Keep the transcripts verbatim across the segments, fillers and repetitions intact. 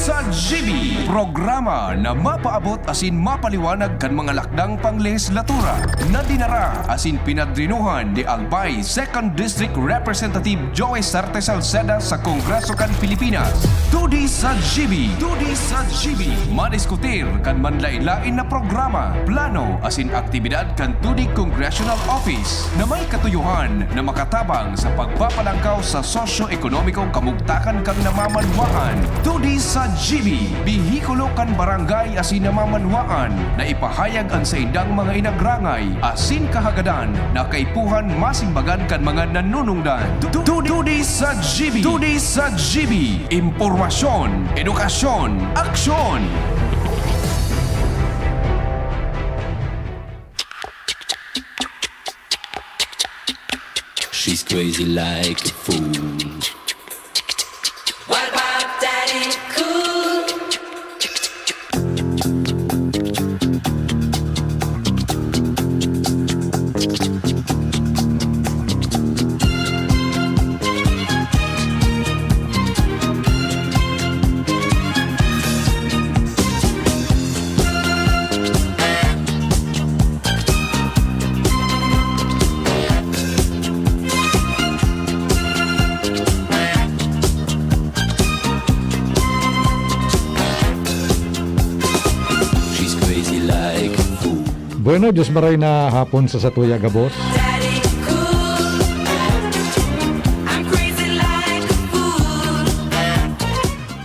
Sa G B, programa na mapaabot asin mapaliwanag kan mga lakdang panglehislatura na dinara asin pinadrinuhan ni Albay Second District Representative Joey Sarte Salceda sa Kongreso kan Pilipinas. Todi sa G B. Todi sa G B. Madiskutir kan manlain-lain na programa, plano asin aktibidad kan Todi Congressional Office na may katuyohan na makatabang sa pagpapalangkaw sa sosyo-ekonomikong kamugtakan kan namamanwaan. Todi sa G B, behikulo kan barangay asin namamanwaan na ipahayag an saindang mga inagrangay asin kahagadan na kaipuhan masimbagan kan mga nanunungdan. Tu-, tu-, Todi sa G B. Todi sa G B. Impormasyon, edukasyon, aksyon. She's crazy like a fool. What about Daddy Cool? She's crazy like a fool. Bueno, Diyos maray na hapon sa satuya gabos.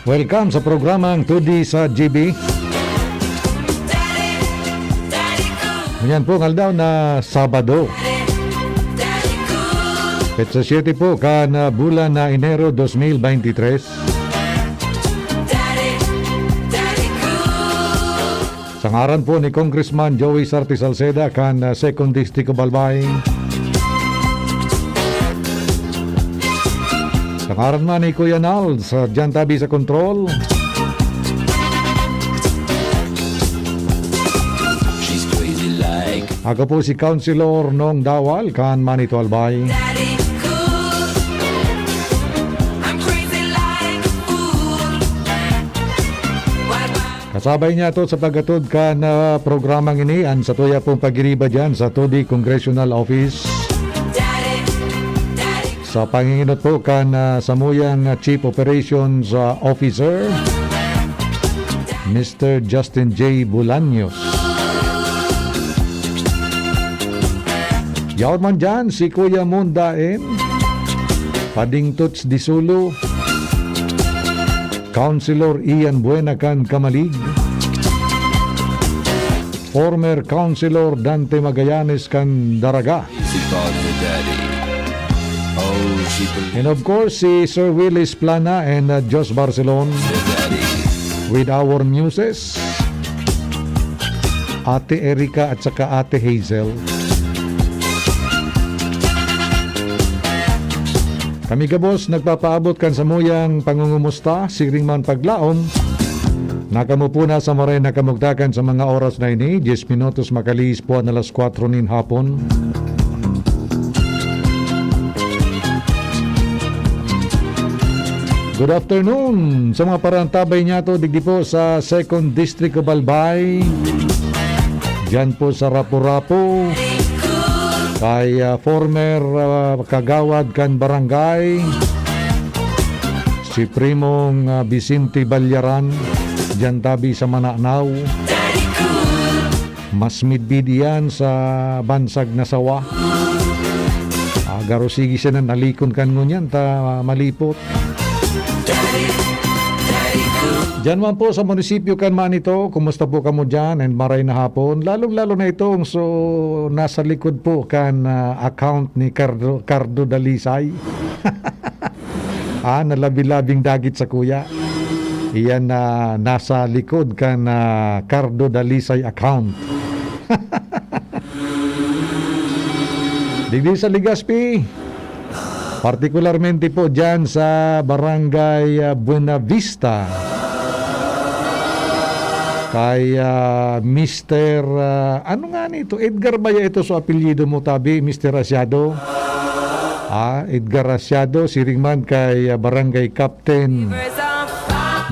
Welcome sa programang Todi sa G B. Ngunyan pong aldaw na Sabado. Petsa siyete po kan, ah, bulan na Enero dos mil beintitres. Sa ngaran po ni Congressman Joey Sarte Salceda kan, ah, Second District of Albay. Sa ngaran man ni Kuya Nalds, ah, diyan tabi sa kontrol. She's crazy like Ako po si Councilor Nong Dawal kan Manito Albay. Daddy Cool. I'm crazy like a fool. What about Kasabay niya to sa paghatod kan, ah, programang ini, an satuya pong pagiriba diyan sa Todi Congressional Office. Daddy, Daddy Sa panginginot po kan, ah, samuyang, ah, Chief Operations, ah, Officer, Mister Justin J Bolaños. Yaon man diyan si Kuya Mon Daen, Pading Toots Disulo, Councilor Ian Buena kan Camalig, former Councilor Dante Magallanes kan Daraga. Easy call me daddy. Oh, she believes And of course, si Sir Willis Plana and, uh, Jos Barcelon me daddy. With our muses, Ate Erica at saka Ate Hazel. Kami gabos nagpapaabot kan samuyang pangungumusta, siring man paglaom. Nakamupuna sa maray na kamugtakan sa mga oras na ini, diyes minutos makalihis po an alas kwatro nin hapon. Good afternoon sa mga parantabay niyato digdi po sa Second District of Albay. Diyan po sa Rapu-Rapu, kay, ah, former, ah, kagawad kan barangay, si Primong, ah, Vicente Balyaran, diyan tabi sa Mananao. Mas midbid iyan sa bansag na sawa. Ah, garo sige siya na nalikon kan ngunyan, ta malipot. Diyan man po sa munisipyo kan Manito, kumusta po kamo diyan? And maray na hapon, lalong-lalo na itong so nasa likod po kan, ah, account ni Cardo, Cardo Dalisay. Ah, na labi-labing dagit sa kuya. Iyan na nasa likod kan, ah, Cardo Dalisay account. Digdi sa Legazpi, partikularmente po diyan sa Barangay, ah, Buenavista, kay, ah, Mister, ah, ano nga nito? Edgar ba ya ito sa apelyido mo, tabi, Mister Asiado? Ah, Edgar Asiado, siring man kay, ah, Barangay Captain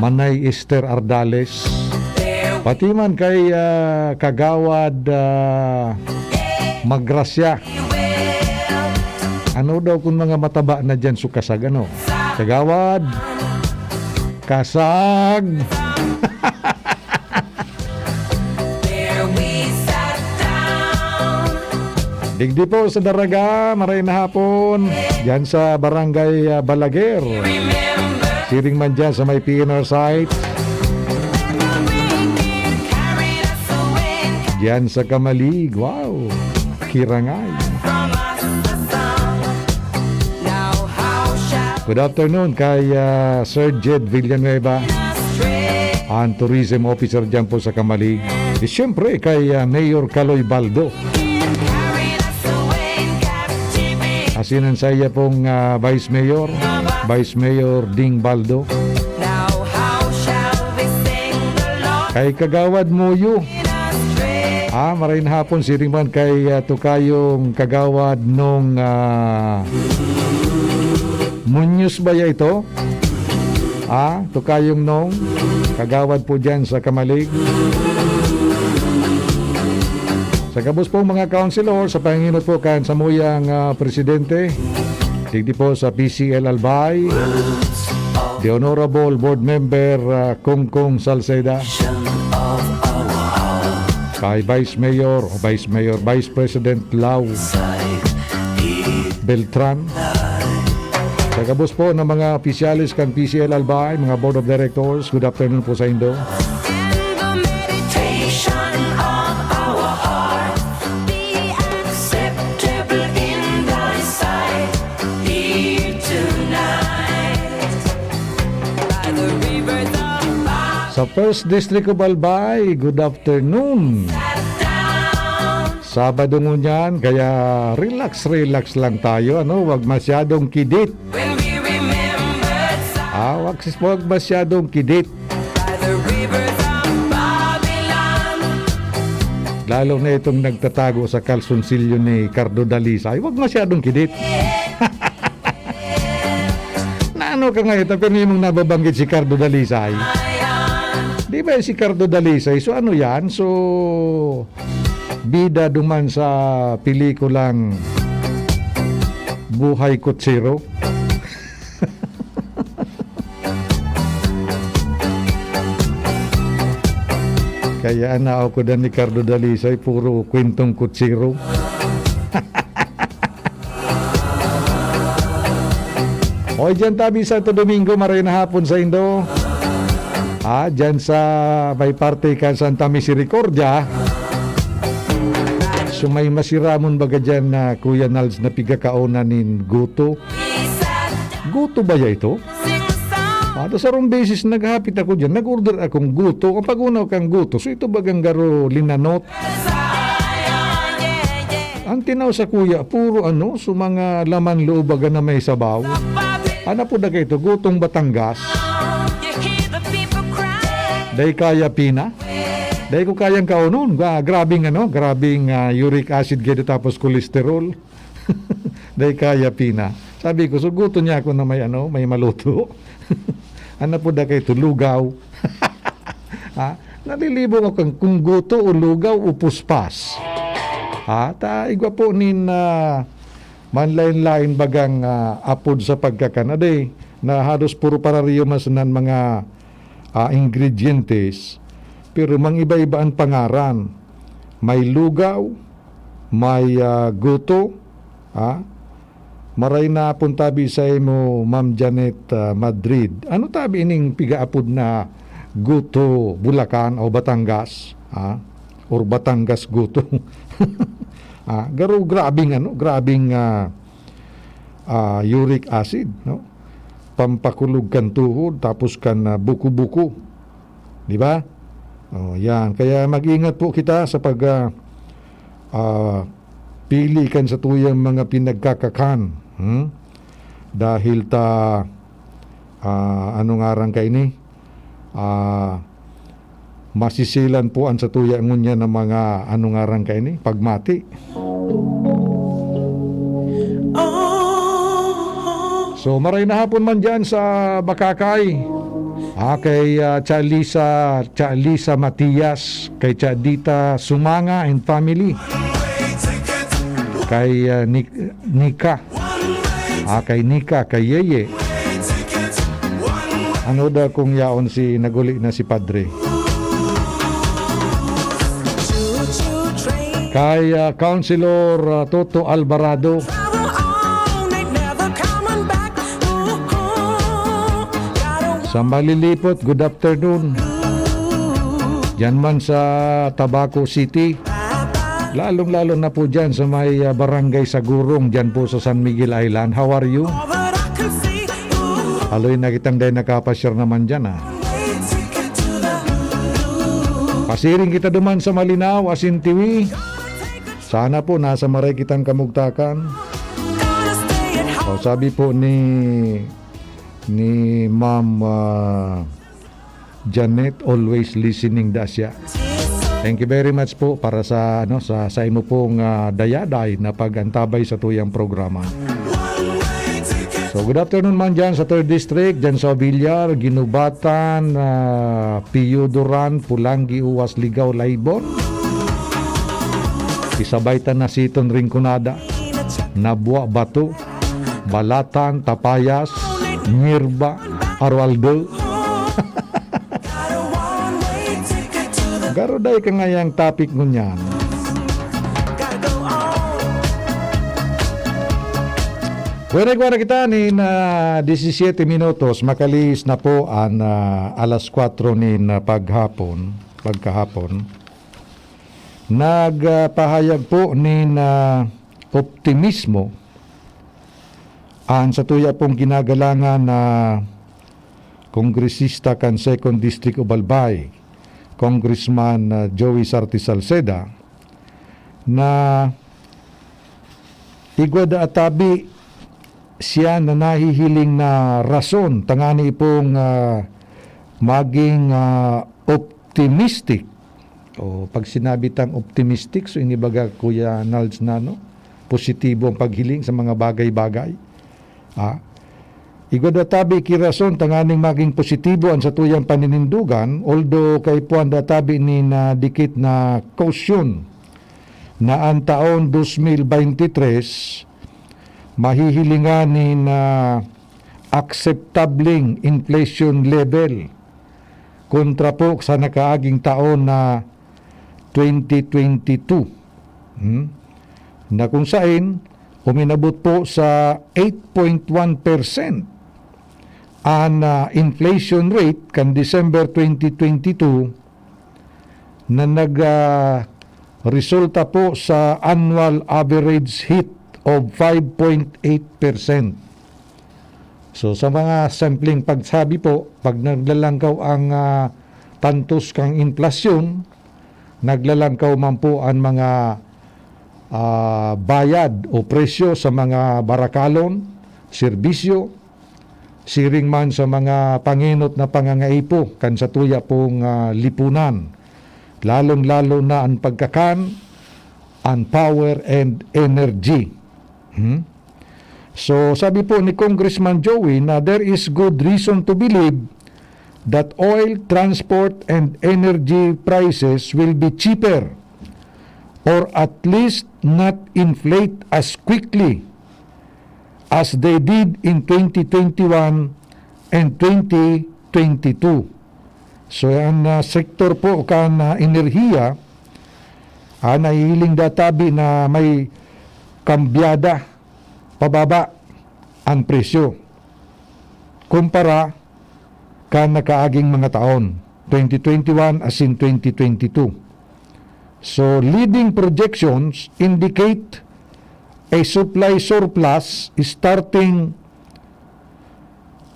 Manay Esther Ardales, pati man kay, ah, Kagawad, ah, Magrasya. Ano daw kung mga mataba na dyan, so kasag, ano? Kagawad, kasag. Digdi po sa Daraga, maray na hapon. Diyan sa Barangay, ah, Balaguer. Siring man dyan sa may P N R site. Diyan sa Camalig, wow. Kirangay. Good afternoon kay, ah, Sir Jed Villanueva, ang tourism officer dyan po sa Camalig. Di siyempre kay, ah, Mayor Kaloy Baldo. Asinan sa iya pong, ah, Vice Mayor, Vice Mayor Ding Baldo. Kay Kagawad Moyo. Ah, maray na hapon, siring man kay, ah, Tukayong Kagawad nung, ah, Muñoz ba ya ito? Ah, Tukayong Nong, Kagawad po dyan sa Camalig. Sa gabos pong mga councilor, sa panginot po kan samuyang, ah, presidente, digdi po sa P C L Albay, the Honorable Board Member, ah, Kongkong Salceda, kay Vice Mayor o Vice Mayor, Vice President Lau Beltran. Sa gabos po ng mga opisyales kan P C L Albay, mga Board of Directors, good afternoon po sa indo. And the meditation of our heart be acceptable in thy sight here tonight. By the rivers of Sa First District of Albay, good afternoon. Sabado ngunyan, kaya relax, relax lang tayo, ano? Wag masyadong kidit. Ah, wag, wag masyadong kidit. Lalo na itong nagtatago sa kalsonsilyo ni Cardo Dalisay, wag masyadong kidit. Naano ka ngayon, ta pirmi mong nababanggit si Cardo Dalisay? Di ba si Cardo Dalisay? So ano yan? So, bida duman sa pelikulang Buhay Kutsero? Kaya ang naokodan ni Cardo Dalisay, puro kwentong kutsero. Hoy, diyan tabi Santo Domingo, maray na hapon sa indo. Ah, diyan sa may parte kan Santa Misericordia. So, may masiramon baga diyan na Kuya Nals na pigakaonan nin guto. Guto ba ya ito? Ah, ta sarong beses naghapit ako diyan, nag-order akong guto. Ang pag-una kang guto, so ito bagang garo linanot. Ang tinaw sa kuya, puro ano, so mga laman loob baga na may sabaw. Ano po na kayo ito? Gutong Batangas. Dai kaya pina? Dai ko kayang kaonon. Ga-, grabing ano, grabing, ah, uric acid kayo tapos cholesterol. Dai kaya pina. Sabi ko, "Suguton niya ako na may ano, may maluto." Ano po da kayo ito? Lugaw. Ha? Nalilibong ako kung, kung guto o lugaw o puspas. Ha? Ta, igwa po nin, ah, manlain-lain bagang, ah, apod sa pagkakan. Aday, na halos puro parariyo man sanan mga, ah, ingredientes. Pero mang iba-iba ang pangaran. May lugaw, may, ah, guto, ha? Maray na pun tabi sa imo, Ma'am Janet, ah, Madrid. Ano tabi ining pigaapod na guto Bulacan o Batangas, ha? Or Batangas guto? Ah, garo, grabing ano, grabing, ah, ah, uric acid, no? Pampakulog kan tuhod, tapos kan, ah, buko-buko. Di ba? Oh, yan. Kaya mag-ingat po kita sa pag, ah, ah, pili kan satuyang mga pinagkakakan. Hmm? Dahil ta, ah, ano ngaran kaini? Ah, masisilan po ang satuya ngunyan ng mga, ano ngaran kaini? Pagmati. So, maray na hapon man dyan sa Bakakay. Ah, kay, ah, Cha Lisa, Cha Lisa Matias, kay Cha Dita Sumanga and family. Kay, ah, Ni-, Nika. Ah, kay Nika, kay Yeye. Ano daw kung yaon si naguli na si Padre? Kay, ah, Councilor, ah, Toto Alvarado. Sa Malilipot, good afternoon. Diyan man sa Tabaco City, lalong-lalo na po diyan sa may, ah, Barangay Sagurong, diyan po sa San Miguel Island. How are you? Haloy na kitang dahil nakapashare naman diyan, ah. Pasiring kita duman sa Malinao, Asin Tiwi. Sana po nasa maray kitang kamugtakan. O, sabi po ni, ni Ma'am, ah, Janet, always listening da siya. Thank you very much po para sa, ano, sa, sa imo pong, ah, dayaday na pag-antabay sa tuyang programa. So, good afternoon man dyan sa Third District, dyan sa Villar, Ginubatan, ah, Pio Duran, Pulanggi, Uwas, Ligao, Laibon. Isabay ta na siton Rinconada, Nabua, Bato, Balatan, Tapayas, Mirba, Arualdo. Garo day ka ngayang topic ngunyan. Bueno, igwa na kita nin, ah, disisyete minutos, makalihis na po an, ah, alas kwatro nin, ah, paghapon, pagkahapon. Nagpahayag po nin, ah, optimismo an satuya pong ginagalangan na kongresista kan Second District of Albay, Congressman, ah, Joey Sarte Salceda, na igwa da atabi siya na nahihiling na rason tangani pong, ah, maging, ah, optimistic. O, pag sinabi tang optimistic, so ini baga, Kuya Nalds, na, no, positibo ang paghiling sa mga bagay-bagay. Ah, igwa da tabi ki rason tanganing maging positibo an satuyang paninindogan, although kaipuhan da tabi nin, ah, dikit na kausyon na an taon dos mil baynte tres mahihilingan nin, ah, akseptableng inflation level kontra po sa nakaaging taon na twenty twenty-two, hmm, na kung sain uminabot po sa eight point one percent an, ah, inflation rate kan December twenty twenty-two na nag, ah, resulta po sa annual average hit of five point eight percent. So, sa mga simpleng pagsabi po, pag naglalangkaw ang, ah, tantos kan inflasyon, naglalangkaw man po ang mga, ah, bayad o presyo sa mga barakalon, serbisyo, siring man sa mga pangenot na pangangaipo kan satuya pong, ah, lipunan, lalong-lalo na ang pagkakan, ang power and energy. Hmm? So, sabi po ni Congressman Joey na there is good reason to believe that oil, transport, and energy prices will be cheaper or at least not inflate as quickly as they did in twenty twenty-one and twenty twenty-two. So, ang, ah, sektor po kan, ah, enerhiya, ah, nahihiling da tabi na may kambyada pababa ang presyo kumpara kan nakaaging mga taon, twenty twenty-one asin twenty twenty-two. So, leading projections indicate a supply surplus starting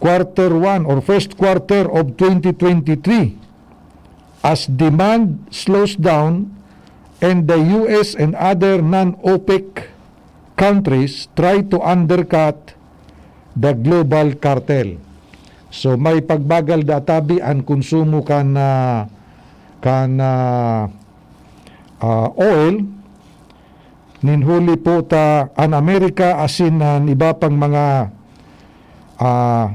quarter one or first quarter of twenty twenty-three as demand slows down and the U S and other non-OPEC countries try to undercut the global cartel. So, may pagbagal da tabi an konsumo kan, ah, kan, ah, ah, oil. Nin huli po ta an Amerika asin an iba pang mga, ah,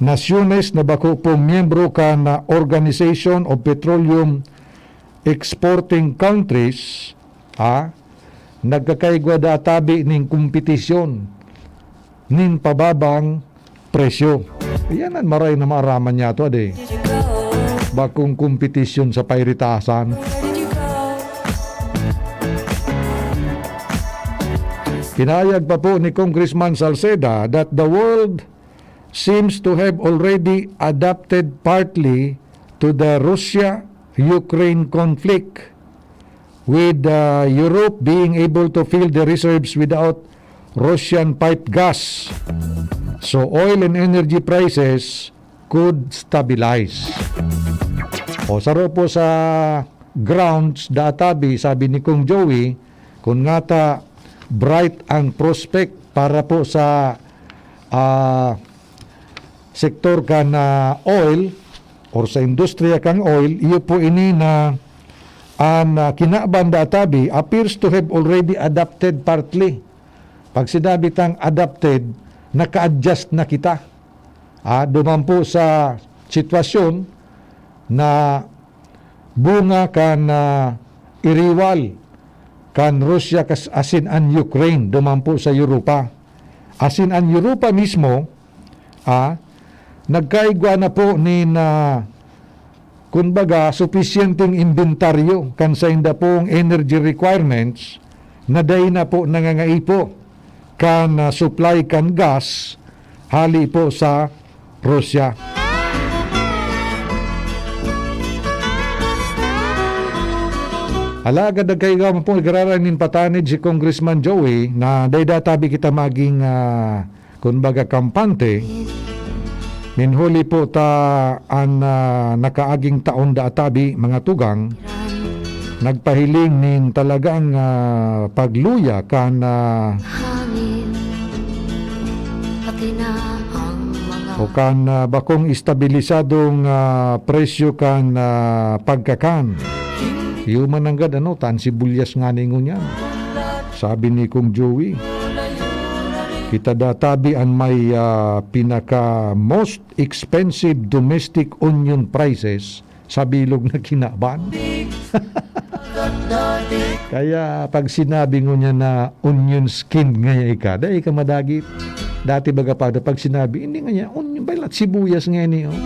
nasyones na bako pong miyembro kan, ah, Organization of Petroleum Exporting Countries, ah, nagkakaigwa da tabi nin kompetisyon nin pababang presyo. Iyan an maray na maaraman niyato, adi. Bakong kompetisyon sa pairitasan. Pinahayag pa po ni Congressman Salceda that the world seems to have already adapted partly to the Russia-Ukraine conflict, with, uh, Europe being able to fill the reserves without Russian piped gas. So, oil and energy prices could stabilize. O, saro po sa grounds, da tabi, sabi ni Kong Joey, kun ngata bright ang prospect para po sa, ah, sektor kan, ah, oil or sa industriya kan oil, iyo po ini na an, ah, kinaban da tabi appears to have already adapted partly. Pag sinabi tang adapted, naka-adjust na kita. Ah, duman po sa sitwasyon na bunga kan, ah, iriwal kan Russia kas-, asin an Ukraine, duman po sa Europa. Asin an Europa mismo, ah, nagkaigwa na po nin, ah, kumbaga, supisyenteng inbentaryo kan sainda pong energy requirements na dai na po nangangaipo kan, ah, supply kan gas hali po sa Russia. Alagad nagkaigwa man po, gararay nin patanid si Congressman Joey na dai da tabi kita maging, ah, kumbaga, kampante. Nin huli po ta an, ah, nakaaging taon da tabi, mga tugang, nagpahiling nin talagang, ah, pagluya kan, ah, Hangin, pati na ang mga o kan, ah, bakong estabilisadong, ah, presyo kan, ah, pagkakan. Iyo man nanggad, ano, ta an sibulyas ngani ngunyan. Sabi ni Kong Joey, kita da tabi an may, ah, pinaka most expensive domestic onion prices sa bilog na kinaban. Kaya pag sinabi ngunyan na onion skin ngaya ika, dai ka madagit. Dati baga pa, pag sinabi, "Hindi ngaya, onion, baylat, sibuyas ngaya ini, oh."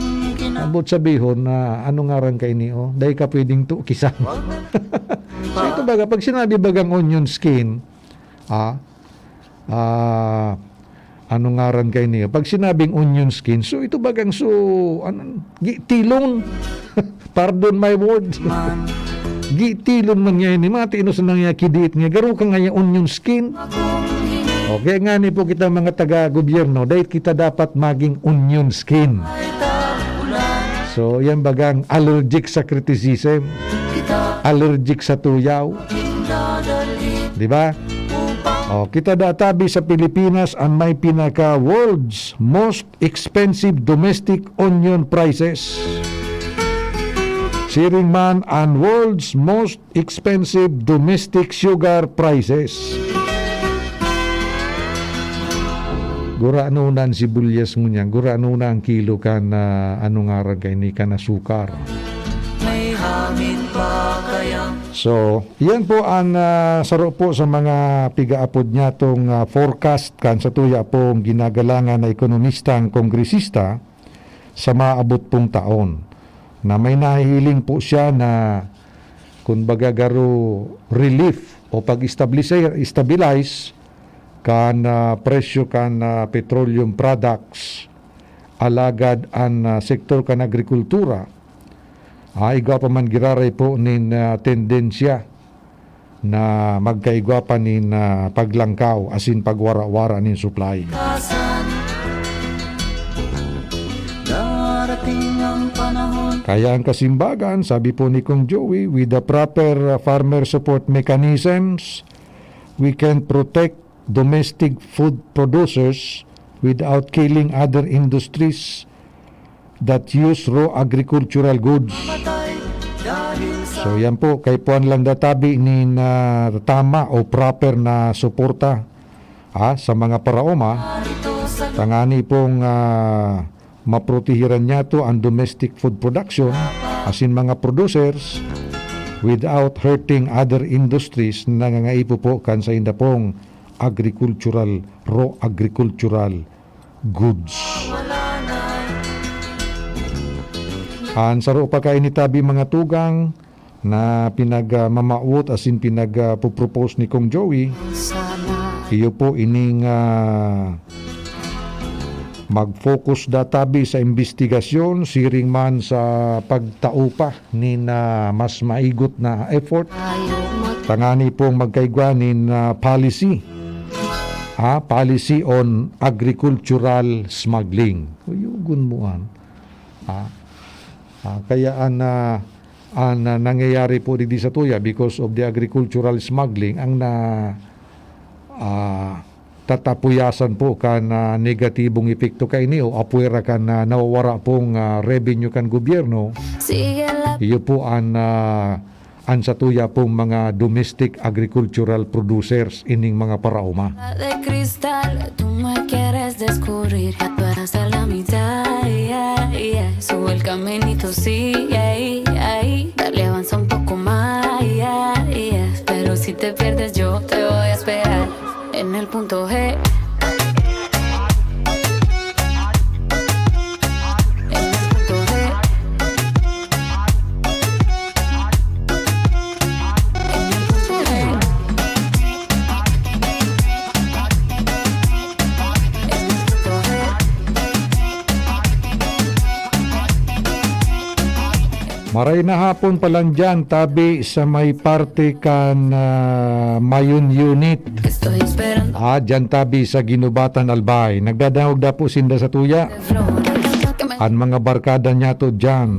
Ambot sabihon na, "Ano ngaran ka ini, oh? Dai ka pwedeng tukisan." So, ito baga, pag sinabi bagang onion skin, ah, ah, ano ngaran ka ini? Pag sinabing onion skin, so ito bagang so, ano, gitilon. Pardon my word. Gitilon man nga ini. Mati ino sa nangyakidiit nga. Garo ka nga yung onion skin. Okay, nga ni po kita mga taga-gobyerno, dahil kita dapat maging onion skin. So, yan bagang allergic sa criticism, allergic sa tuyaw. Di ba? O, kita da tabi sa Pilipinas an may pinaka world's most expensive domestic onion prices. Siring man an world's most expensive domestic sugar prices. Gurano na an sibuyas ngunyan, gurano na ang kilo kan, ah, ano ngaran kaini, kan asukar. May hangin pa kaya? So, yan po ang, ah, saro po sa mga pigaapod niya tong, ah, forecast kan satuya pong ginagalangan na ekonomistang kongresista sa maabot pong taon, na may nahihiling po siya na, kumbaga, garo relief o pag-establisi-, stabilize kan, ah, presyo kan, ah, petroleum products. Alagad an, ah, sektor kan agrikultura, ah, igwa pa man giraray po nin, ah, tendensya na magkaigwa pa nin, ah, paglangkaw asin pagwara-wara nin supply. Darating ang panahon. Kaya ang kasimbagan, sabi po ni Kong Joey, with the proper, ah, farmer support mechanisms, we can protect domestic food producers without killing other industries that use raw agricultural goods. So, yan po, kaipuhan lang da tabi nin, ah, tama o proper na suporta, ah, sa mga paraoma, tangani pong, ah, maprotehiran niyato an domestic food production asin mga producers without hurting other industries na nangangaipo po kan sainda pong agricultural, raw agricultural goods. An saro pa kaini tabi mga tugang na pinagmamawot asin pinagpo-propose ni Kong Joey, iyo po ining, ah, mag-focus da tabi sa imbestigasyon, siring man sa pagtao pa nin, ah, mas maigot na effort, tangani pong magkaigwa nin, ah, policy, ah, policy on agricultural smuggling. Kuyogon mo an, ah, ah, kaya an, ah, an, ah, nangyayari po digdi sa tuya because of the agricultural smuggling, ang na, ah, tatapuyasan po kan, ah, negatibong epekto kaini o apwera kan, ah, nawawara pong, ah, revenue kan gobyerno. Iyo po an, ah, an satuya pong mga domestic agricultural producers ining mga paraoma. De cristal, tú me quieres descubrir, ya tú eres la mitad, yeah, yeah. Sube el caminito, sí, ahí, ahí. Dale, avanza un poco más, yeah, yeah. Pero si te pierdes, yo te voy a esperar en el punto G. En el punto G. En el punto G. En el punto G. Maray na hapon pa lang dyan, tabi sa may parte kan, ah, Mayon Unit. Estoy esperando. Ah, dyan tabi sa Guinobatan, Albay. Nagdadangog da po sinda sa tuya. An mga barkada niyato diyan.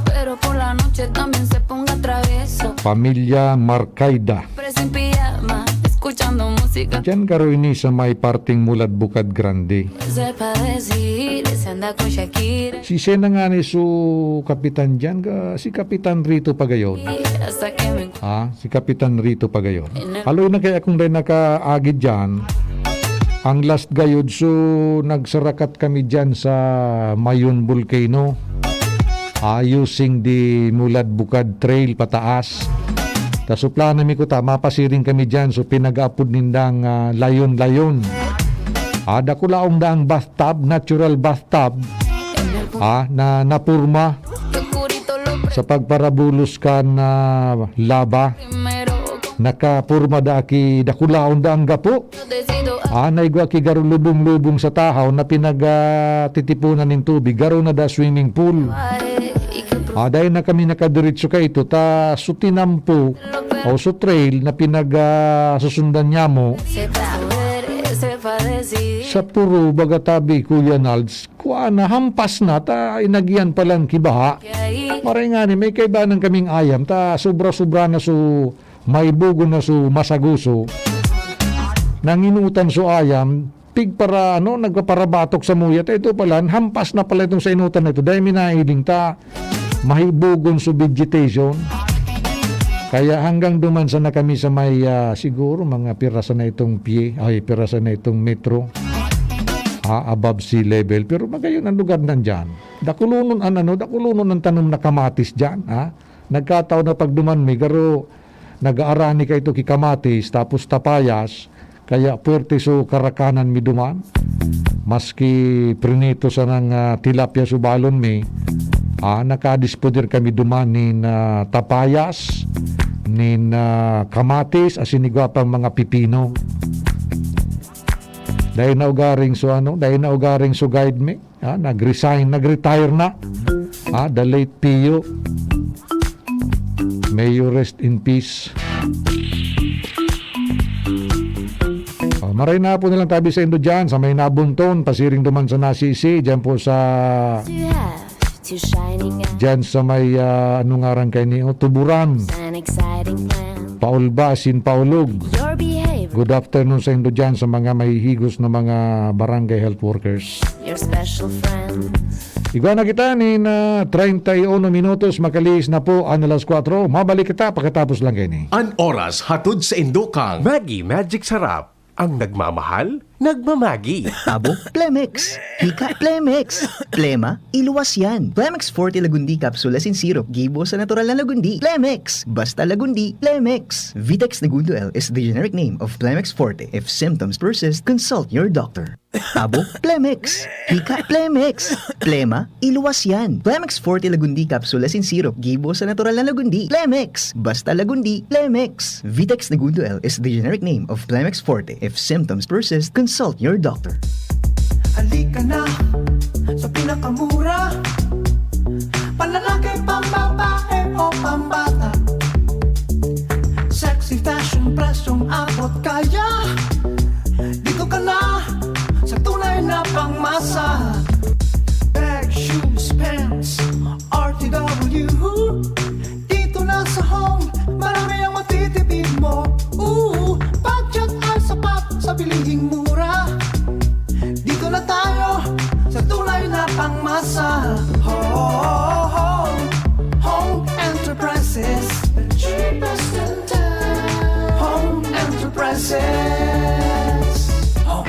Pero por la noche también se ponga travieso. Pamilya Marcaida. Siempre sin pijama, escuchando música. Diyan garo ini sa may parting Mulad Bukad Grande. Se pa decir, se anda con Shakira. Si Sena nga ni su kapitan diyan, ga, si Kapitan Rito Pagayon. Hasta que me Ah, si Kapitan Rito Pagayon. Haloy na kaya akong dai nakaagi diyan. Ang last gayod, so, nagsarakat kami diyan sa Mayon Volcano. Ah, using the Mulad Bukad Trail pataas. Ta suplana mi kuta, mapasiring kami diyan, so, pinag-aapod nindang, ah, layon-layon. Ah, dakulaong daang bathtub, natural bathtub. Ah, na napurma sa pagparabulos kan, ah, laba. Nakapurma da aki dakulaon da ang gapo. Ah, naigwa aki garo lubong-lubong sa tahaw na pinag, ah, titipunan nin tubig. Garo na da swimming pool. Ah, dai na kami nakadiretso kaito ta su tinampo o su trail na pinag, ah, susundan niamo. Sa puro baga tabi, Kuya Nalds, kuan na, hampas na, ta inagihan pa lang ki baha. Maray ngani, may kaibanan kaming ayam, ta sobra-sobra na su, maibogon na su masaguso. Nanginutan su ayam, pig para, ano, nagpaparabatok sa muya, ta ito pala, hampas na pala itong sa inutan na ito. Dahil minahiling ta, mahibogon su vegetation. Kaya hanggang duman sana kami sa may, ah, siguro mga pira sana itong pye, ay, pira sana itong metro, ah, above sea level. Pero magayon ang lugar nandyan. Dakulonon an ano, dakulonon ang tanom na kamatis dyan, ha? Nagkataon na pagduman mi, garo nag-aarani ka ito ki kamatis, tapos tapayas, kaya puwerte so karakanan mi duman. Maski prinito sanang, ah, tilapia so balon mi, ah, nakadisponer kami duman nin, ah, tapayas, nin, ah, kamatis, asin igwa pang mga pipino. Dai na ugaring so ano, dai na ugaring so guide mi. Ah, nag-resign, nag-retire na. Ah, the late Pio. May you rest in peace. Oh, maray na po nilang tabi sa indo dyan, sa may Nabunton, pasiring duman sa Nasisi, dyan po sa, dyan sa may, ah, ano ngaran kaini, oh, Tuburan. Paulba, asin Paulog. Good afternoon sa indo dyan, sa mga mahihigos na mga barangay health workers. Igwa na kita nin, ah, treinta y uno minutos, makalihis na po an alas kwatro. Mabalik kita pakatapos lang kaini. An oras hatod sa indo kan Maggi Magic Sarap, ang nagmamahal, Nagmamagi. Abo, Plemex. Hika, Plemex. Plema, iluwas yan. Plemex Forte Lagundi Capsule Asin Syrup, gibo sa natural na lagundi. Plemex! Basta lagundi, Plemex! Vitex Negundo L is the generic name of Plemex Forte. If symptoms persist, consult your doctor. Abo, Plemex. Hika, Plemex. Plema, iluwas yan. Plemex Forte Lagundi Capsule Asin Syrup, gibo sa natural na lagundi. Plemex! Basta lagundi, Plemex! Vitex Negundo L is the generic name of Plemex Forte. If symptoms persist, consult your doctor. Halika na sa pinakamura. Panlalaki, pambabae o pambata. Sexy fashion, presyong abot kaya. Dito ka na sa tunay na pangmasa. Bag, shoes, pants, R T W. Dito na sa Home, marami ang matitipid mo. Ooh, budget ay sapat sa bilihing mura. Dito na tayo sa tunay na pangmasa. Home, Home Enterprises, the cheapest in town. Home Enterprises. Home.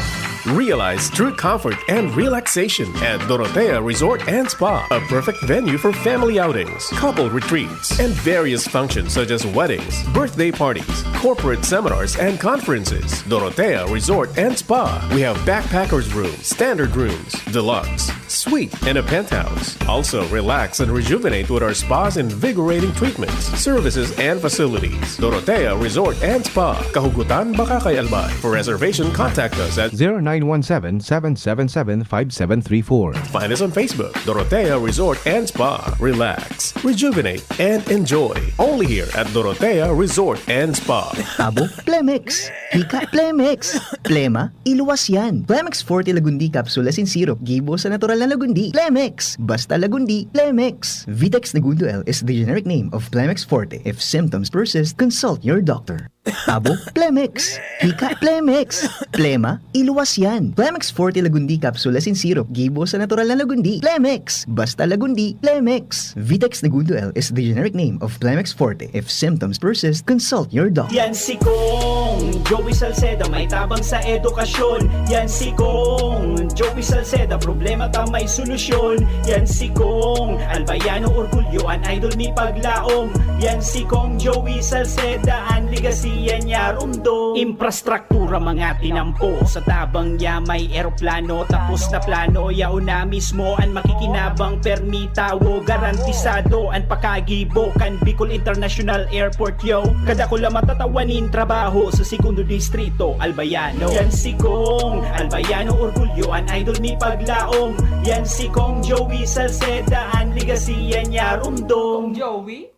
Realize true comfort and relaxation at Dorotea Resort and Spa, a perfect venue for family outings, couple retreats, and various functions such as weddings, birthday parties, corporate seminars, and conferences. Dorotea Resort and Spa. We have backpackers room, standard rooms, deluxe, suite, and a penthouse. Also, relax and rejuvenate with our spa's invigorating treatments, services, and facilities. Dorotea Resort and Spa, Kahugutan, Bacacay, Albay. For reservation, contact us at zero nine one seven, seven seven seven, five seven three four. Find us on Facebook, Dorotea Resort and Spa. Relax, rejuvenate, and enjoy. Only here at Dorotea Resort and Spa. Abo, Plemex. Hika, Plemex. Plema, iluwas yan. Plemex Forte Lagundi Capsule Asin Syrup, gibo sa natural na lagundi. Plemex! Basta lagundi, Plemex! Vitex Negundo L is the generic name of Plemex Forte. If symptoms persist, consult your doctor. Abo, Plemex! Hika, Plemex! Plema, iluwas yan. Plemex Forte Lagundi Capsule Asin Syrup, gibo sa natural na lagundi. Plemex! Basta lagundi, Plemex! Vitex Negundo L is the generic name of Plemex Forte. If symptoms persist, consult your doctor. Yan si Kong Joey Salceda, may tabang sa edukasyon. Yan si Kong Joey Salceda, problema ta may solusyon. Yan si Kong Albayano Orgulyo, an idol mi paglaom. Yan si Kong Joey Salceda, an legasiya niya rumdom. Infrastruktura mga tinampo, sa tabang niya may eroplano. Tapos na plano, yaon na mismo an makikinabang. Permi tawo, garantisado an pakagibo kan Bicol International Airport, yo. Kadakula matatawa nin trabaho sa Segundo Distrito, Albayano. Yan si Kong Albayano Orgulyo, an idol mi paglaom. Yan si Kong Joey Salceda, an legasiya niya rumdom. Joey?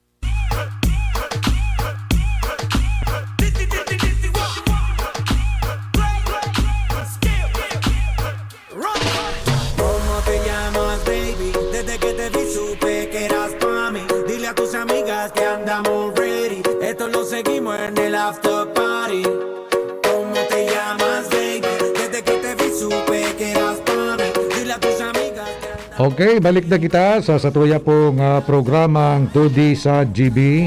¿Cómo te llamas, baby? Desde que te vi supe que eras pa' mí. Dile a tus amigas que andamos ready. Esto lo seguimos en el after party. ¿Cómo te llamas, baby? Desde que te vi supe que eras pa' mí. Dile a tus amigas que andamos Okay, balik na kita sa satuya pong, ah, programang Two D sa G B.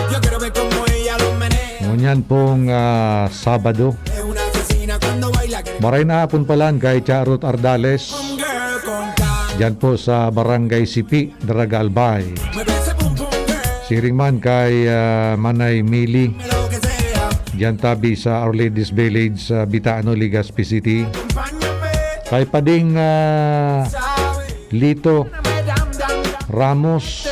Yo quiero ver cómo ella lo menea. Ngunyan pong, ah, Sabado. Es una asesina cuando baila que Maray na hapon palan kay Charot Ardales. Home girl con ca- Diyan po sa Barangay Sipi, Daraga, Albay. Mueve ese pum pum girl. Siring man kay, ah, Manay Mili. Lo que sea. Diyan tabi sa Our Lady's Village sa Bitano, Legazpi City. Acompáñame. Kay Pading, ah, Sabe. Lito Ramos.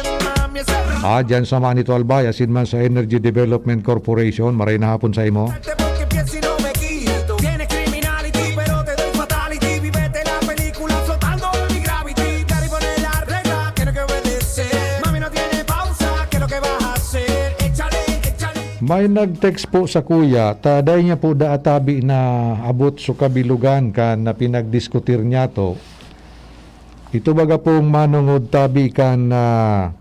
Ah, dyan sa Manito Albay, asin man sa Energy Development Corporation, maray na hapon sa imo. Porque pienso y no me quito. Tienes criminality, pero te doy fatality. Vivete la película flotando en mi gravity. Daddy pone la regla, que no que obedece. Mami no tiene pausa, que lo que vas a hacer. Échale, échale. May nag-text po sa kuya, ta dai niya po da atabi na abot sa kabilugan kan na pinagdiskutir niya to. Ito baga pong manongod tabi kan, ah,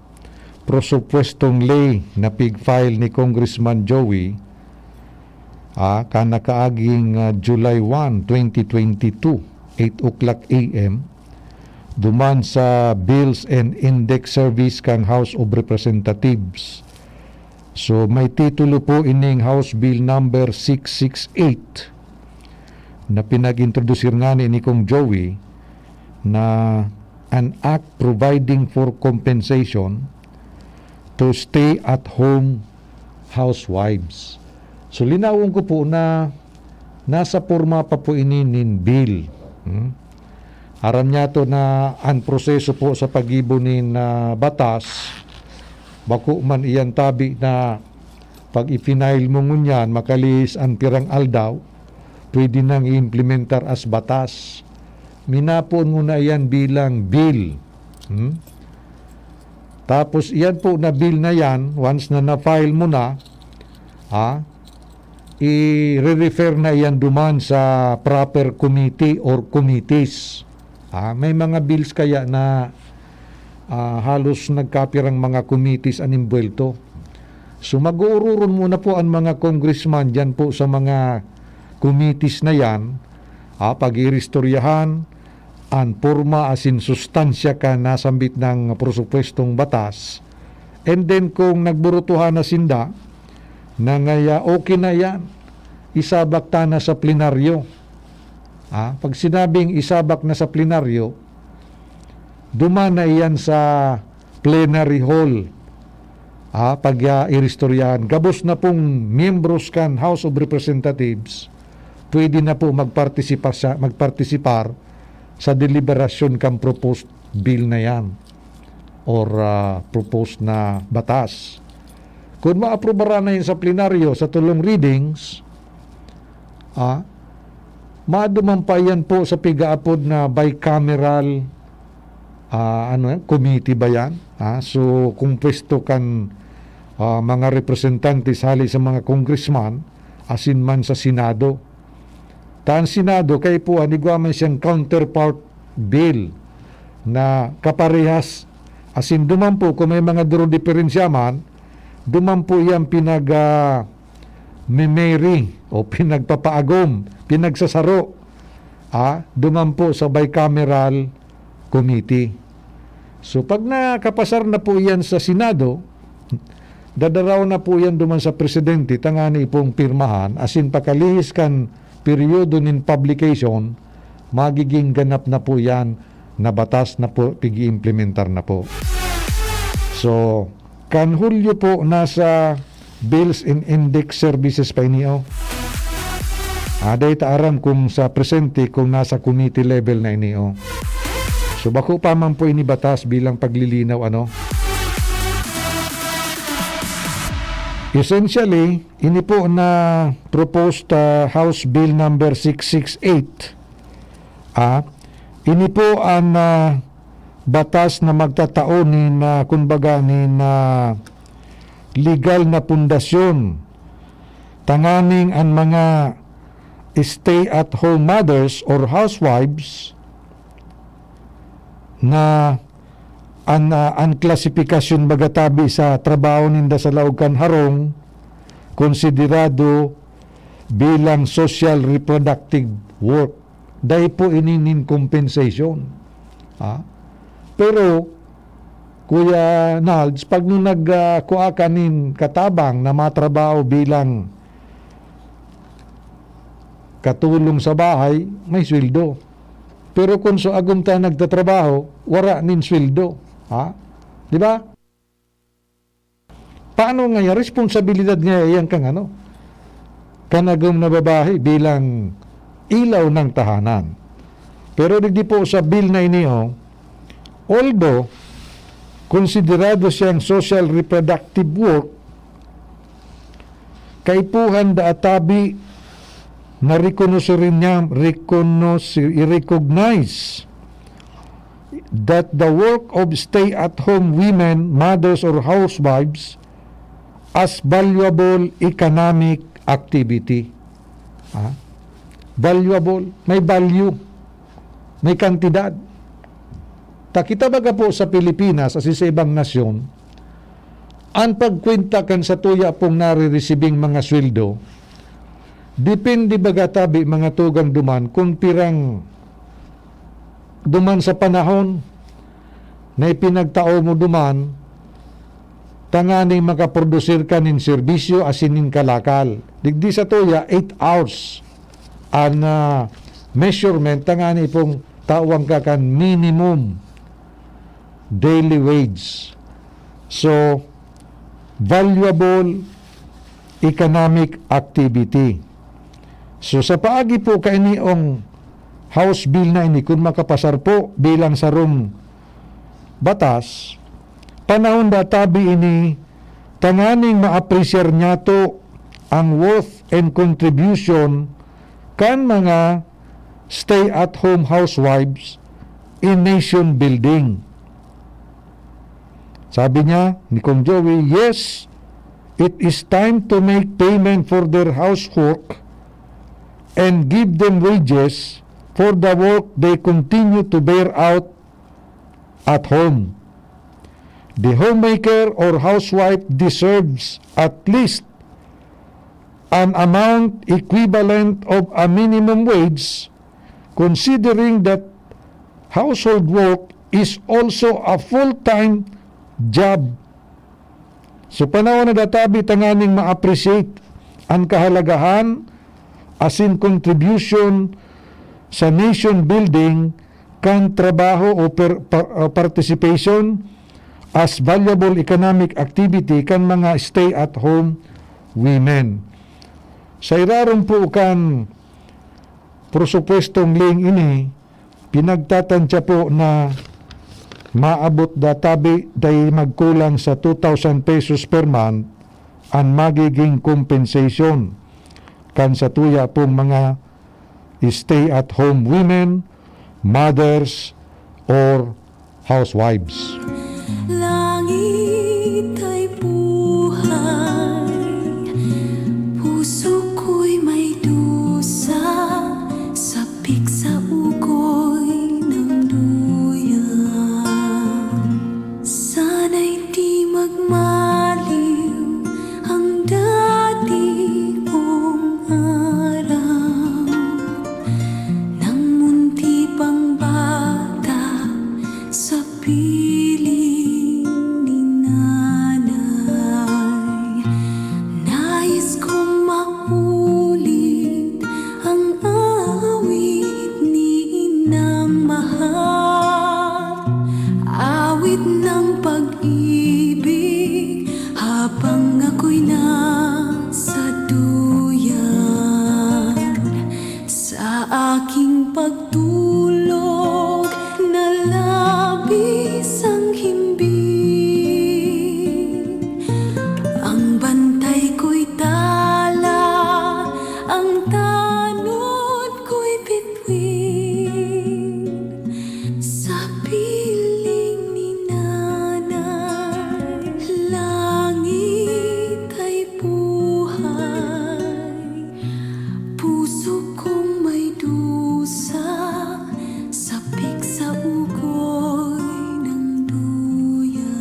prosupuestong ley na pig-file ni Congressman Joey, ah, kan nakaaging, ah, July one, twenty twenty-two, eight o'clock A M, duman sa Bills and Index Service kan House of Representatives. So, may titulo po ining House Bill number six six eight. na pinag-introdusir ngani ni Kong Joey na an act providing for compensation to stay-at-home housewives. So, linawon ko po na nasa porma pa po ini nin bill. Hmm? Aram niyato na an proseso po sa paggibo nin, ah, batas, bako man iyan tabi na pag i-file mo ngunyan, makalihis an pirang aldaw, pwede nang i-implementar as batas. Minapoon mo na iyan bilang bill. Hmm? Tapos iyan po na bill na yan, once na na-file mo na, ha, i-re-refer na iyan duman sa proper committee or committees. Ha, may mga bills kaya na, ah, halos nagkapirang mga committees an imbwelto. So, mag-uururon muna po ang mga congressman diyan po sa mga committees na yan, ah, pag-iiristoryahan, an porma asin sustansya kan nasambit na presupuestong batas. And then, kung nagburutuhan na sinda, na ngaya okay na yan, isabak ta na sa plenaryo. Ah, pag sinabing isabak na sa plenaryo, duman na iyan sa plenary hall. Ah, pag, ah, iristoryahan. Gabos na pong miyembros kan House of Representatives, pwede na po magpartisipa sa, magpartisipar sa deliberasyon kan proposed bill na yan or, ah, proposed na batas. Kung maaprubaran na yan sa plenaryo sa tulong readings, ah, maduman pa yan po sa pigaapod na bicameral, ah, ano yan, committee ba yan? Ah, so, kung pwesto kan, ah, mga representantes hali sa mga congressman, asin man sa Senado. Ta an Senado, kaipuhan, igwa man siyang counterpart bill na kaparehas. Asin duman po, kung may mga duro-diferensya man, duman po yan pinag, ah, memeri o pinagpapaagom, pinagsasaro, ah, duman po sa bicameral committee. So, pag nakapasar na po iyan sa Senado, dadaraw na po iyan duman sa presidente, tangani pong pirmahan, asin pakalihis kan peryodo nin publication, magiging ganap na po iyan na batas na po, pig-iimplementar na po. So, kan Hulyo po, nasa Bills and Index Services pa ini, oh. Ah, dai ta aram kung sa presente, kung nasa committee level na ini, oh. So, bako pa man po ini batas bilang paglilinaw, ano. Essentially, ini po na proposed, ah, House Bill number six six eight. Ah, ini po an, ah, batas na magtatao nin, ah, kumbaga, nin, ah, legal na pundasyon tanganing an mga stay-at-home mothers or housewives na an, ah, an klasifikasyon baga tabi sa trabaho ninda sa laog kan harong, konsiderado bilang social reproductive work. Dai po ini nin compensation. Ha? Pero, Kuya Nalds, pag nung nag, ah, kua ka nin katabang na matrabaho bilang katulong sa bahay, may sweldo. Pero kung sa agom ta nagtatrabaho, wara nin sweldo. Ha? Di ba? Paano ngaya? Responsabilidad ngaya yan kang ano? Kanagom na babae bilang ilaw ng tahanan. Pero digdi po sa bill na ini, oh, although konsiderado siyang social reproductive work, kaipuhan da atabi na rekonoserin niya, rekonosi-, i-recognize that the work of stay-at-home women, mothers or housewives as valuable economic activity. Ah, valuable, may value, may kantidad. Ta kita baga po sa Pilipinas, asin sa ibang nasyon, an pagkwenta kan satuya pong naririsibing mga sweldo, depende baga tabi, mga tugang, duman kung pirang duman sa panahon na ipinagtao mo duman, tanganing makaprodusir ka nin serbisyo asin nin kalakal. Digdi satuya, eight hours an, ah, measurement tangani pong tawan ka kan minimum daily wage. So, valuable economic activity. So, sa paagi po kainiong House Bill na ini, kung makapasar po bilang sarong batas, panahon da tabi ini tanganing maapresyar niyato ang worth and contribution kan mga stay-at-home housewives in nation building. Sabi niya ni Kong Joey, "Yes, it is time to make payment for their housework and give them wages for the work they continue to bear out at home. The homemaker or housewife deserves at least an amount equivalent of a minimum wage, considering that household work is also a full-time job." So, panahon na da tabi tanganing ma-appreciate an kahalagahan asin contribution sa nation building kan trabaho o per-, pa-, o participation as valuable economic activity kan mga stay-at-home women. Sa irarom po kan presupuestong ling ini, pinagtatansya po na maabot da tabi dai magkulang sa two thousand pesos per month an magiging compensation kan satuya pong mga stay-at-home women, mothers, or housewives. Langit ay buhay, puso ko'y may dusa, sapik sa ugoy ng duyan. Sana'y di magmaliw ang dati kong araw, nang munti pang bata sa piling ni nanay. Nais kong maulit ang awit ni Inang Mahal, awit ng pag-ibig habang ako'y nasa duyan. Sa aking pagtulog na labis ang himbing, ang bantay ko'y tala, ang tanod ko'y bituin. Sa piling ni Nanay, langit ay buhay. Puso kong may dusa, sapik sa ugoy ng duyan.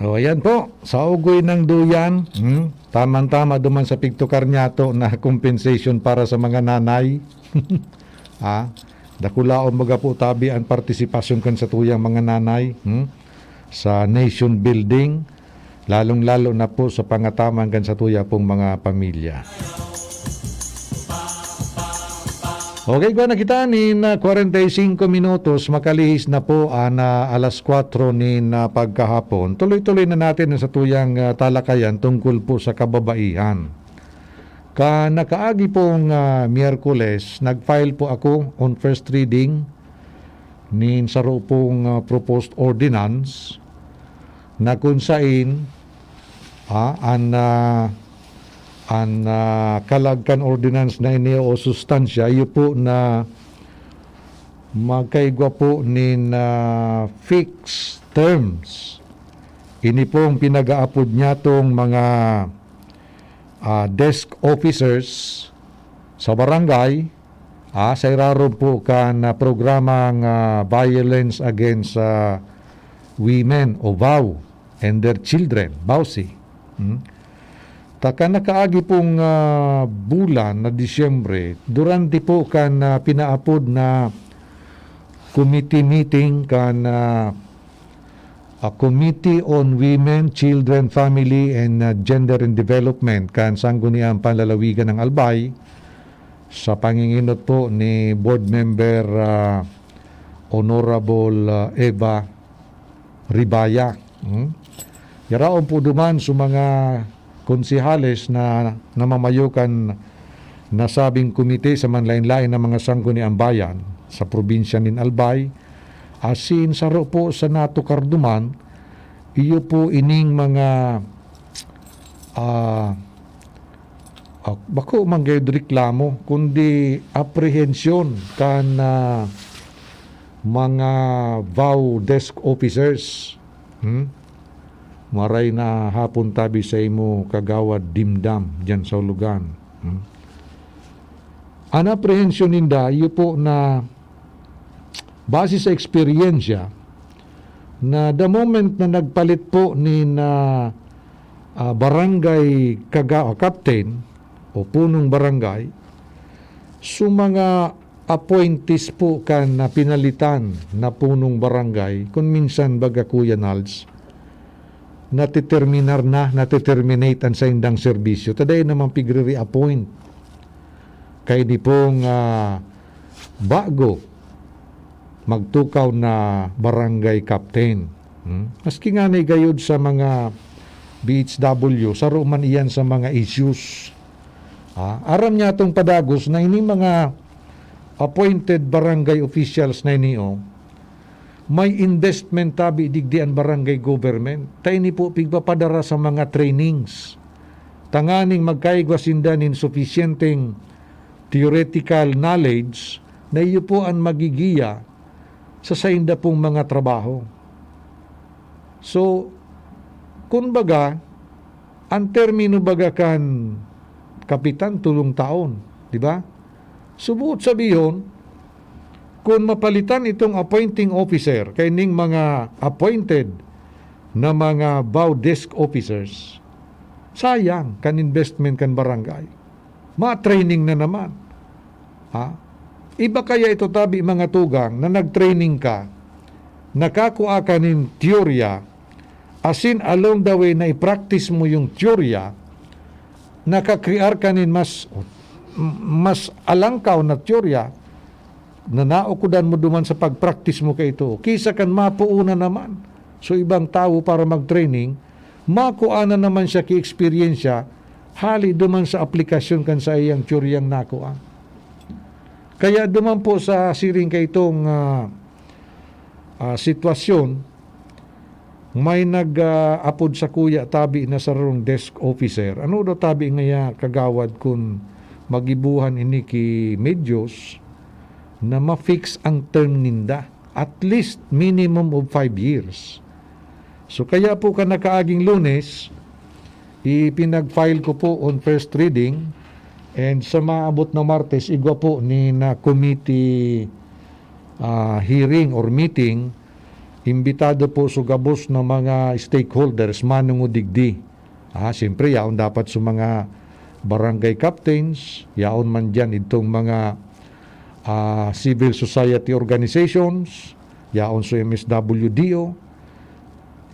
O, ayan po, sa ugoy ng duyan, hmm, tamang-tama duman sa pigtukar niyato na compensation para sa mga nanay. Ah, dakulaon baga po tabi an partisipasyon kan satuyang mga nanay, hmm, sa nation building, lalong-lalo na po sa pangataman kan satuya pong mga pamilya. Okay, igwa na kita nin, ah, kwarenta y singko minutos, makalihis na po an, ah, alas kwatro nin, ah, pagkahapon. Tuloy-tuloy na natin ang satuyang, ah, talakayan tungkol po sa kababaihan. Kan nakaagi pong, ah, Miyerkules, nag-file po ako on first reading nin saro pong, ah, proposed ordinance na kun sain, ah, an, ah, an, ah, kalag kan ordinance na ini o sustansya, iyo po na magkaigwa po nin, ah, fixed terms. Ini pong pinag-aapod niyatong mga, ah, desk officers sa barangay, ah, sa irarom po kan, ah, programang, ah, Violence Against, ah, Women o VAW and their Children, VAWC. Hmm? Ta kan nakaagi pong, ah, bulan na Disyembre, durante po kan, ah, pinaapod na committee meeting kan, ah, ah, Committee on Women, Children, Family, and, ah, Gender and Development kan Sangguniang Panlalawigan ng Albay, sa panginginot po ni Board Member, ah, Honorable, ah, Eva Ribaya. Hmm? Yaraon po duman sa mga konsehales na namamayo kan nasabing komite sa manlain-lain na mga sangguniang bayan sa probinsya nin Albay, asin saro po sa natukar duman, iyo po ining mga, ah, ah, bako man gayod reklamo, kundi aprehensyon kan, ah, mga VAW desk officers. Hmm? Maray na hapon tabi sa imo, Kagawad Dimdam, diyan sa Ulugan. Hmm? An aprehensyon ninda, iyo po na base sa eksperyensya, na the moment na nagpalit po nin, ah, ah, barangay kaga-, o captain o punong barangay, so mga appointees po kan na pinalitan na punong barangay, kun minsan, baga, Kuya Nals, nateterminar na, nateterminate an saindang serbisyo, ta dai naman pigre-reappoint. Kaini pong, ah, bago magtukaw na barangay captain. Hmm? Maski nga na gayod sa mga B H W, saro man iyan sa mga issues. Ah, aram niya tong padagos na ini mga appointed barangay officials na ini, oh, may investment tabi digdi an barangay government. Ta ini po pigpapadara sa mga trainings, tanganing magkaigwa sinda nin sufisyenteng theoretical knowledge na iyo po an magigiya sa sainda pong mga trabaho. So, kun baga, ang termino baga kan kapitan, tolong taon, di ba? So, buot sabihon, kun mapalitan itong appointing officer kaining mga appointed na mga VAW desk officers, sayang kan investment kan barangay. Ma-training na naman. Ha? Iba kaya ito tabi, mga tugang, na nag-training ka, nakakua ka nin teorya, asin along the way na i-practice mo yung teorya, nakakrear ka nin mas, mas alangkaw na teorya, na naukudan mo duman sa pag-practice mo kaito, kisa kan mapuuna naman so ibang tawo para mag-training, makua na naman siya ki eksperyensya hali duman sa aplikasyon kan saiyang teoryang nakua. Kaya duman po sa siring kaitong, ah, ah, sitwasyon, may nag, ah, apod sakuya tabi na sarong desk officer. Ano daw tabi ngaya, kagawad, kun magibohan ini ki medyos na ma-fix ang term ninda? At least minimum of five years. So, kaya po kan nakaaging Lunes, ipinag-file ko po on first reading, and sa maabot na Martes, igwa po ni na committee, ah, hearing or meeting, imbitado po so gabos na mga stakeholders manungo digdi. Ah, siyempre, yaon dapat sa mga barangay captains, yaon man diyan itong mga, ah, civil society organizations, yaon sa M S W D O,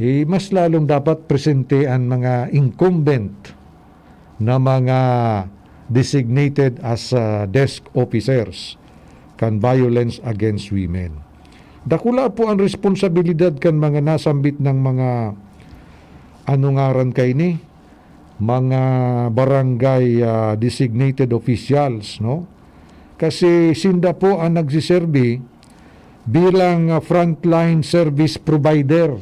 eh, mas lalong dapat presente ang mga incumbent na mga designated as, ah, desk officers kan violence against women. Dakula po ang responsabilidad kan mga nasambit ng mga, ano ngaran kaini, mga barangay, ah, designated officials, no? Kasi sinda po ang nagsiserbi bilang, ah, frontline service provider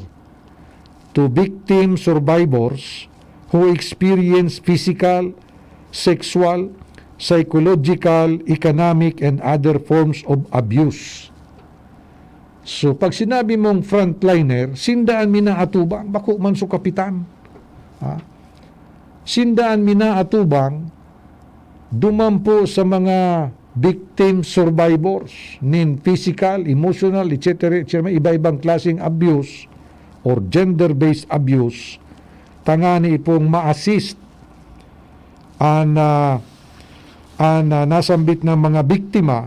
to victim survivors who experience physical, sexual, psychological, economic, and other forms of abuse. So, pag sinabi mong frontliner, sinda an minaatubang, bako man so kapitan. Ha? Sinda an minaatubang, Duman po sa mga victim survivors nin physical, emotional, et cetera, et cetera, iba-ibang klaseng abuse or gender-based abuse, tangani pong ma-assist an, ah, an, ah, nasambit na mga biktima,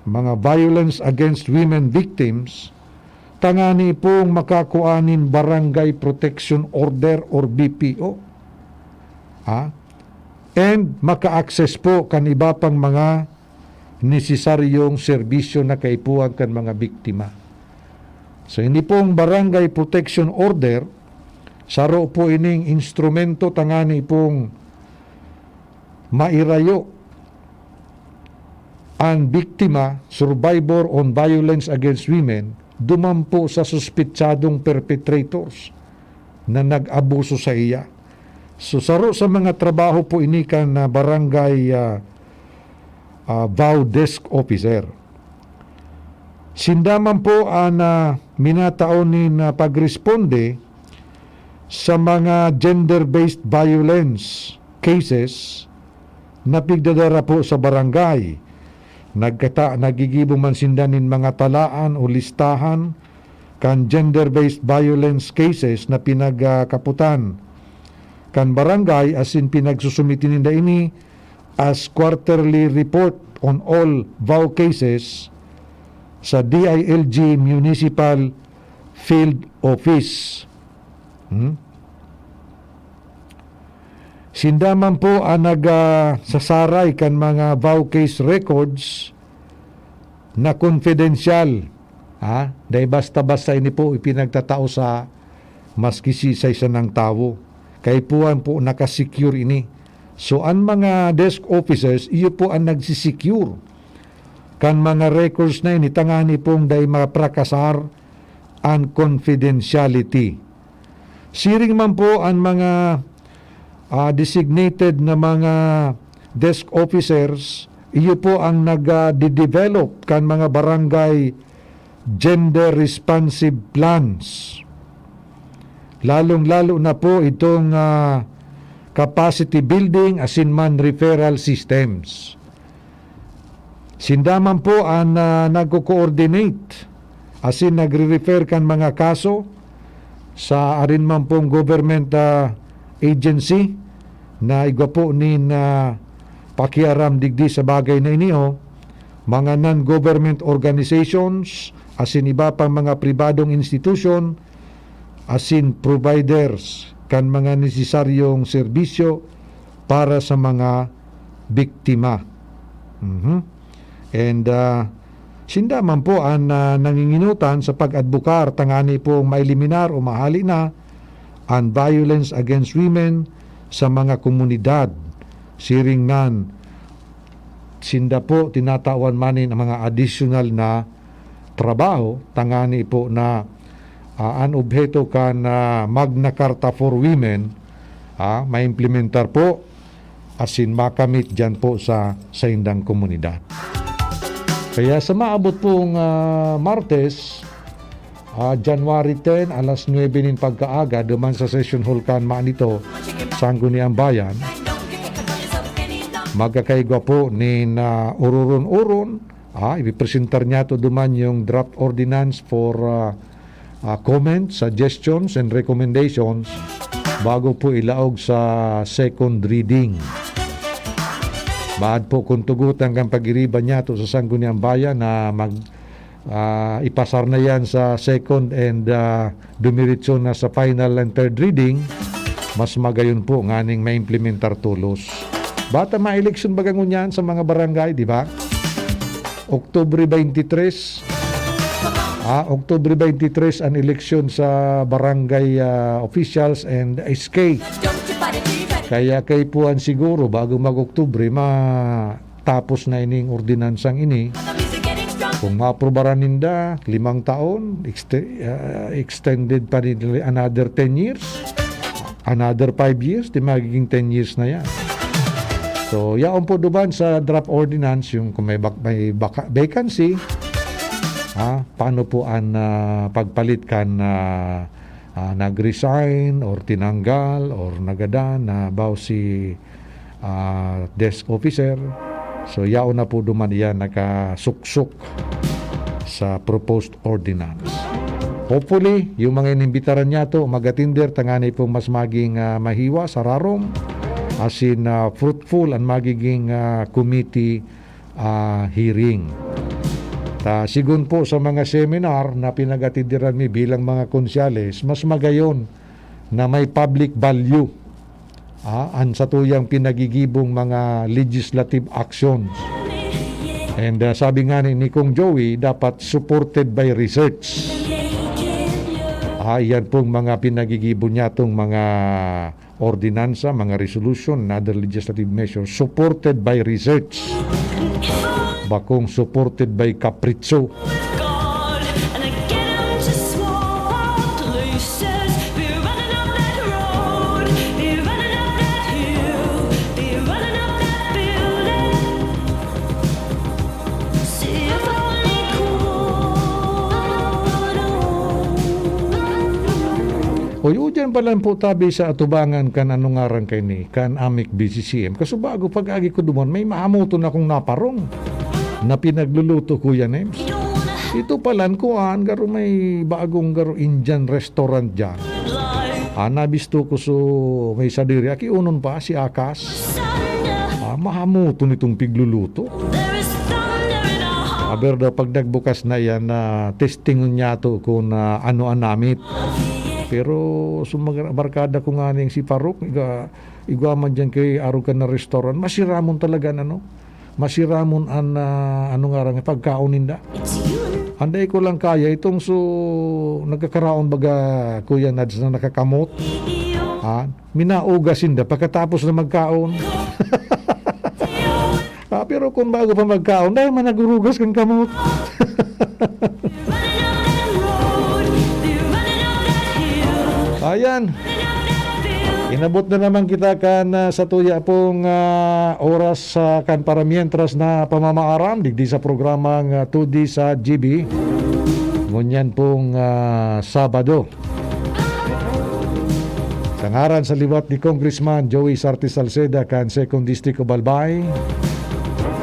mga violence against women victims, tangani pong makakua nin Barangay Protection Order or B P O. Ha? And maka-access po kan iba pang mga nesesaryong serbisyo na kaipuhan kan mga biktima. So, ini pong Barangay Protection Order, saro po ining instrumento tangani pong mairayo an biktima, survivor on violence against women, duman po sa suspitsadong perpetrators na nag-abuso sa iya. So, saro sa mga trabaho po ini kan, ah, barangay, ah, ah, VAW Desk Officer. Sinda man po an, ah, minatao nin, ah, pagresponde sa mga gender-based violence cases na pigdadara po sa barangay. Nagkata-, nagigibo man sinda nin mga talaan o listahan kan gender-based violence cases na pinagkapotan kan barangay, asin pinagsusumiti ninda ini as quarterly report on all VAW cases sa D I L G Municipal Field Office. Hmm? Sinda man po ang nag, ah, sasaray kan mga VAW case records na confidential. Ha? Dai basta-basta ini po ipinagtatao sa maski si sa isa nang tawo. Kaipuhan po nakasecure ini. So, an mga desk officers, iyo po ang nagsisecure kan mga records na ini, tangani pong dai maprakasar an confidentiality. Siring man po an mga, ah, designated na mga desk officers, iyo po ang nag, ah, de-develop kan mga barangay gender responsive plans. Lalong-lalo na po itong, ah, capacity building asin man referral systems. Sinda man po an, ah, nagko-coordinate asin nagre-refer kan mga kaso sa arin man pong government, ah, agency na igwa po nin, ah, pakiaram digdi sa bagay na ini, o mga non-government organizations asin iba pang mga pribadong institusyon asin providers kan mga nesesaryong serbisyo para sa mga biktima. Mhm. And, ah, sinda man po an, ah, nanginginutan sa pag-adbukar tangani pong maeliminar o mahali na an violence against women sa mga komunidad. Siring man, sinda po tinatawan man nin mga additional na trabaho tangani po na, ah, an obheto kan, ah, Magna Carta for Women, ah, maimplementar po asin makamit diyan po sa saindang komunidad. Kaya sa maabot pong, ah, Martes, ah, January ten, alas nuebe nin pagkaaga, duman sa Session Hall kan Manito, Sangguniang Bayan, magkakaigwa po nin, ah, ururon-uron, ah, ipipresentar niyato duman yung draft ordinance for, ah, ah, comments, suggestions, and recommendations bago po ilaog sa second reading. Maad po kung tugutan kan pag-iriba niyato sa Sangguniang Bayan na mag, ah, ipasar na yan sa second and, ah, dumiritso na sa final and third reading, mas magayon po nganing maimplementar tolos. Bata maeleksyon baga ngunyan sa mga barangay, di ba? Oktubre twenty-three, ah, Oktubre twenty-three an eleksyon sa barangay, ah, officials and S K. Kaya kaipuhan siguro bago mag-Oktubre, matapos na ining ordinansang ini. Kung maaprubaran ninda, limang taon, exte-, ah, extended pa nila another ten years. Another five years, di magiging ten years na yan. So, yaon po duman sa draft ordinance, yung kung may bak-, may baka-, vacancy, ha, paano po ang, ah, pagpalit kan, ah, ah, nag-resign or tinanggal or nagadan na baw si, ah, desk officer. So, yaon na po duman iyan nakasuksok sa proposed ordinance. Hopefully, yung mga inimbitaran niya to, mag-atinder, tangani pong mas maging, ah, mahiwa sa rarom, asin, ah, fruitful ang magiging, ah, committee, ah, hearing. Ta, sigun po sa mga seminar na pinag-atinderan mi bilang mga konsyales, mas magayon na may public value, ah, an satuyang pinagigibong mga legislative actions. And, ah, sabi nga ni, ni Kong Joey, dapat supported by research. Ah, yan pong mga pinagigibo niya tong mga ordinansa, mga resolution, and other legislative measures supported by research. Bakong supported by kapritso. God, and I get up to swap places. Be running up that road, be running up that hill, be running up that building. See if only could. Uy, udian pa lang po tabi sa atubangan kan ano ngaran kay ni, kan Amic B C C M. Kaso bago pag-agi ko duman, may mahamuton akong naparong na pinagluluto, Kuya Nems. Ito palan, kuan, garo may bagong garo Indian restaurant diyan. Ah, nabisto ko so may sadiri. Aki unon pa, si Akas. Ah, mahamuton itong pigluluto. Aber daw, pag nagbukas na yan, na testingon niya to kung, ah, ano ang namit. Pero so mga barkada ko nga ning si Parok, iga, igwa man dyan kay arog kan na restaurant, masiramon talaga an ano, masiramon an, ah, ano ngaran, pagkaon ninda. Anday ko lang kaya itong so nagkakaraon baga, Kuya Nads, na nakakamot. Ah, minaugas sinda pagkatapos na magkaon. Ah, pero kung bago pa magkaon, dahil man nagurugas kang kamot. Ayan. Inabot na naman kita kan, ah, sa tuya pong, ah, oras, ah, kan para mientras na pamamaaram digdi sa programang, ah, Two D sa G B. Ngunyan pong, ah, Sabado. Sa ngaran sa liwat ni Congressman Joey Sarte Salceda kan Second District of Albay,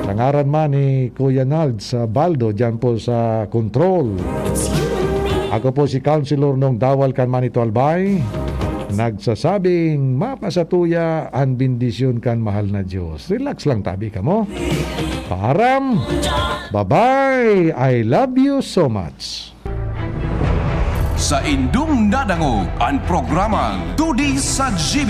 sa ngaran man ni Kuya Nalds Baldo dyan po sa Control, ako po si Councilor Nong Dawal kan Manito Albay, nagsasabing mapasatuya an bendisyon kan mahal na Diyos. Relax lang tabi kamo. Paaram. Bye-bye. I love you so much. Sa indong nadangog an programang Two D sa G B.